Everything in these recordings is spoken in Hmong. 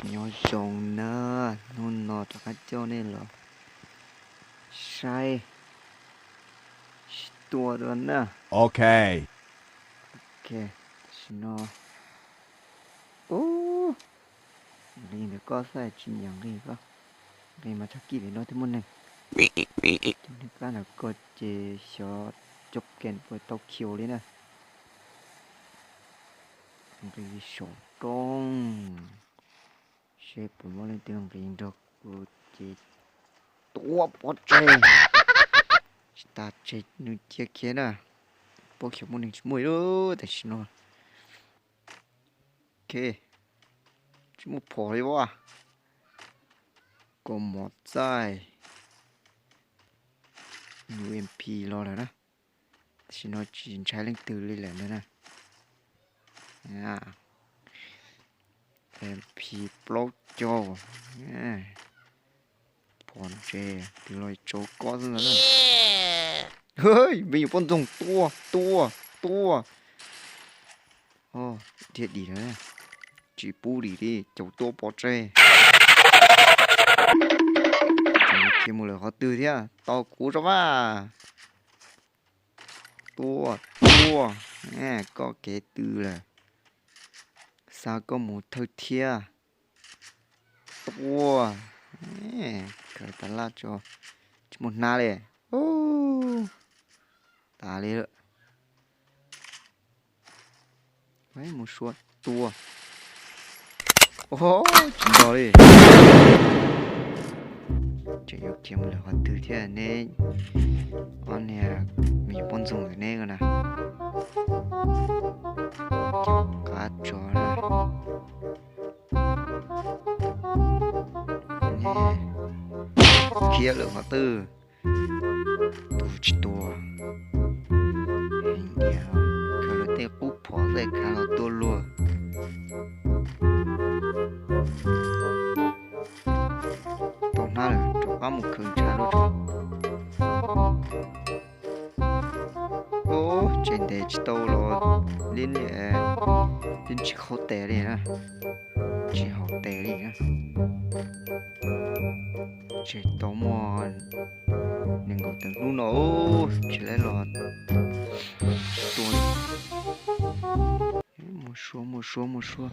Nyob zoo na, hnub no rov qab coj nej los saib sib tua dua na. Ok. Ok, tam sim no, ub, nqis ntawm koj xwb tsis nyiam nqis koj. Nqis mas tag kis li no thiaj muaj neeg. Cov neeg kab ntawm koj ces xyov cov kem puas tau khiu li na. Nqis saum roob seb puas muaj leej twg nqis nrog kuv ces tua pov tseg. Tsis tas tseg nws cia khiav na. Pab xyov muaj neeg tsis muaj li tam sim no. Ok, tsis muaj phom li as. Kaus mom txaij, U M P los lawm na. Tam sim no tsis ntshai leej twg li lawm ntag na. M P plaub caug. Phom ntse twb los tsaus koj xwb ntag na. Hwj, me nyuam poj ntxoog, tua, tua, tua. Dhia dim lawm, tsis pub dim li, caum tua pov tseg. Tseem khiav mus lawm qhov twg thiab, tos kuv tso mas. Tua, tua, koj kev tw lawm, xa koj mus thawj thiab. Tua, khaws tas laj tso, tsis muaj hnab li. Tas li lawm. Mus suav tua. Tsis nto li. Tseem yuav khiav mus lawm qhov twg thiab neb? Ob niag me nyuam poj ntxoog ntawm neb ko na. Qab tso na. Khiav lawm qhov twg? Tus tsis tua. Heev tiag, khaws lawv tej qub phom xwb khav los tua luag. Tau hnab lawm, rov qab mus khaws ntshav dua tso. Ub, tseem ntes tsis tau los li, yeej tsis haum tes li na, tsis haum tes li na. Tseem tau muaj nees nkaum tawm hnub no, tsis lawv los tua. Mus suav, mus suav, mus suav.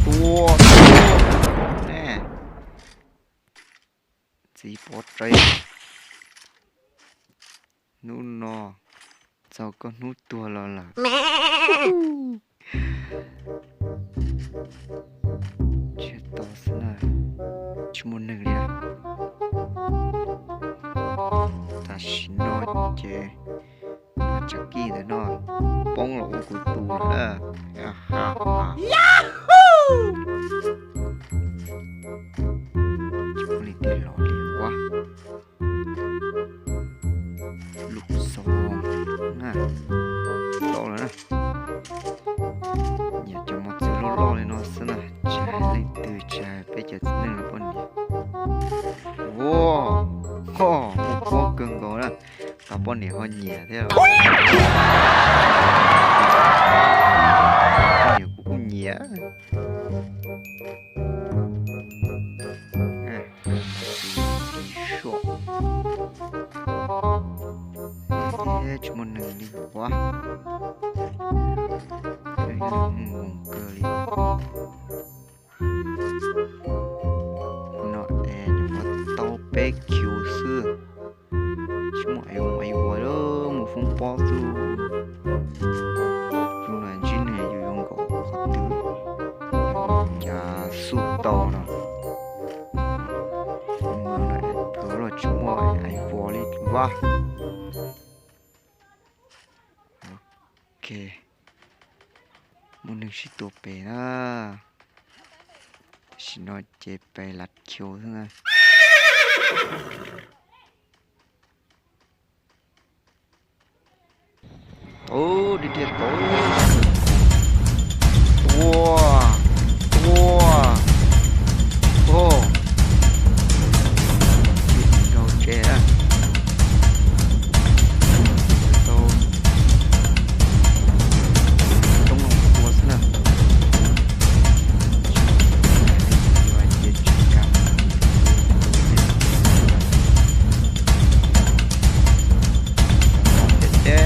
Tua, tua, tua. Txiv pov tseg. Hnub no txog koj hnub tuag los lawm. Tsis tau xwb na, tsis muaj neeg li. Tam sim no ces mas tsav kij ntawm no poob los ua kuv tus lawm na. Tsis muaj leej twg los li ua. Lub xov na, tau lawm na. Nyiam cov mos txwv loj loj li no xwb na, tsis hais leej twg, tsis hais peb cov txiv neej los poj niam. Ua, ho, muaj pob kawg nkaus na, tas poj niam ho nyiam thiab. Poj niam kuv kuj nyiam. Tsis muaj neeg li ua. Mus kawg li. No es nyuam qhuav tau peb kiv xwb. Tsis muaj ev mus ev ua lawm, mus foob pob xwb. Zoo na ntsib nws yus yuav nkaum qhov twg, cas xub tau no. Mus no es pluav los tsis muaj ev ua li vaj. Ok, muaj neeg sib tua pem na. Tam sim no ces pem lav khiu xwb na. Tau, dhia dhia tau. Tua, tua, tua. Rau tsev na. Tau. Roob no tua xwb na.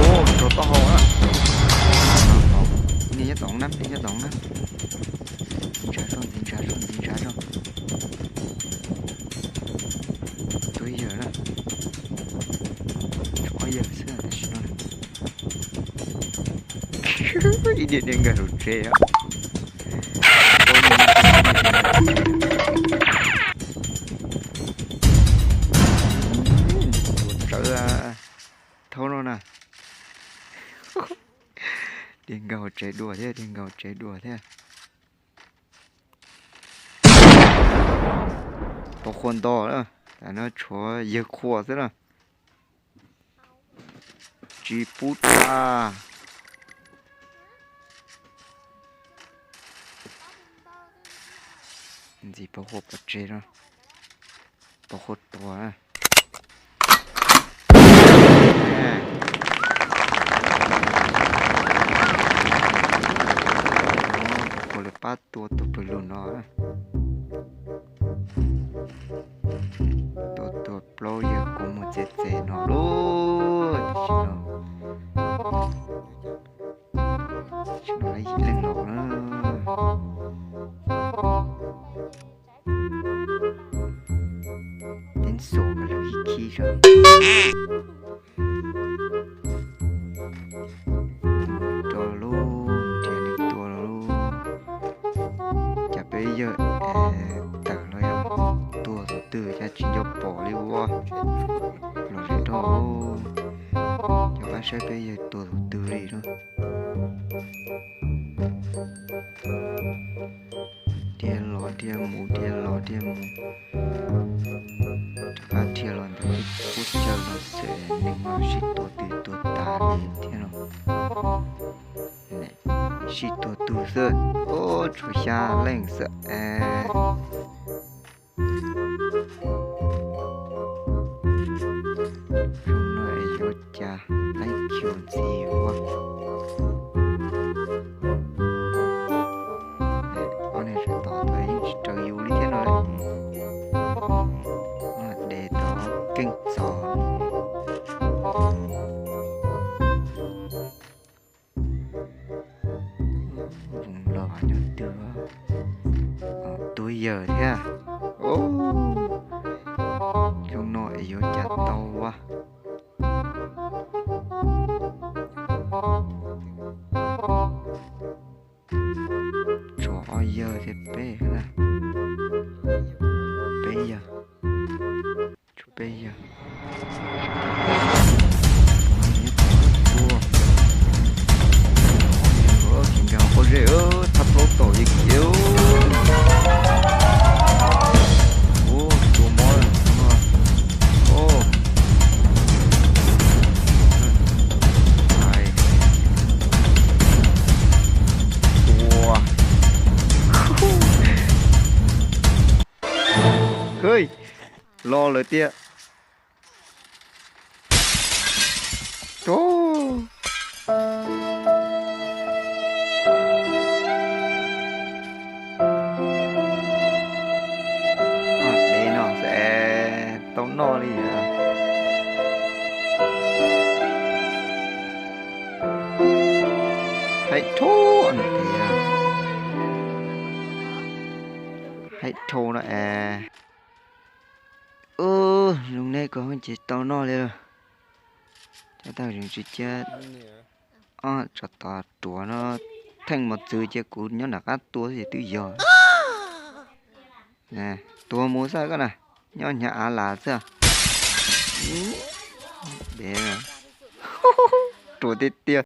Ua, rau taub hau na. Nej nyob tom na, nej nyob tom na. Ntsia zog, ntxiv ntsia zog, ntxiv ntsia zog. Tus yawg na. Tshuav ob yawg xwb tam sim no. Ib diav diav nkag hauv tsev. Tua tsawv thaum no na. Diav nkag hauv tsev dua thiab, diav nkag hauv tsev dua thiab. Pov qhua nto na, tam no tshuav yawg qhua xwb na. Tsis pub tag. Ntxiv pov qhua pov tseg no, pov qhua tuag. Pov qhua lawv pab tua tus pw lug no. Tua tua plaub yawg kuv mus txev txev no lauj. Tam sim no, tam sim no lawv yim leej los na. Teeb xus lawv ib khib zog. Rau lub nrhiav neeg tua los lub. Cas peb yawg tawm los yog tua tus twg cas tsis nco pom li ua. Los zem dhau. Cov pab saib peb yawg tua tus twg li no. Dhia los dhia mus, dhia los dhia mus. Rov qab dhia los ntawm lub qub chaw no xwb, neeg no sib tua twg tua tas li thiab no. Sib tua tus xwb, tshuav xya leej xwb es. Zoo no es yuav cas, laib cug ntxiv ua. Ob niag sawv tod yeej tsis raws yus li thiab no. Dev tod keej txog. Los nyob twg, tuag yawg thiab. Zoo no es yuav cas tau a. Tshuav ob yawg thiab peb, peb yawg, tshuav peb yawg. Tsis nkag qhov zej, thab plaub tau yeej kiv. Ua tua mob. Tua. Hwj, los lawm tiag. Dev no xav tau noj li. Haib dhau no es, haib dhau no es. Ub, zoo nej ko ces tau noj li lawm. Cov tag zeeg tsis cia, ob tsov tom ruam no theej mos txwv cia kuv nyob nram qab tua xwb twb yog. Tuag mus xwb koj na, nyob hnyav av las xwb. Dev, ruam tiag tiag.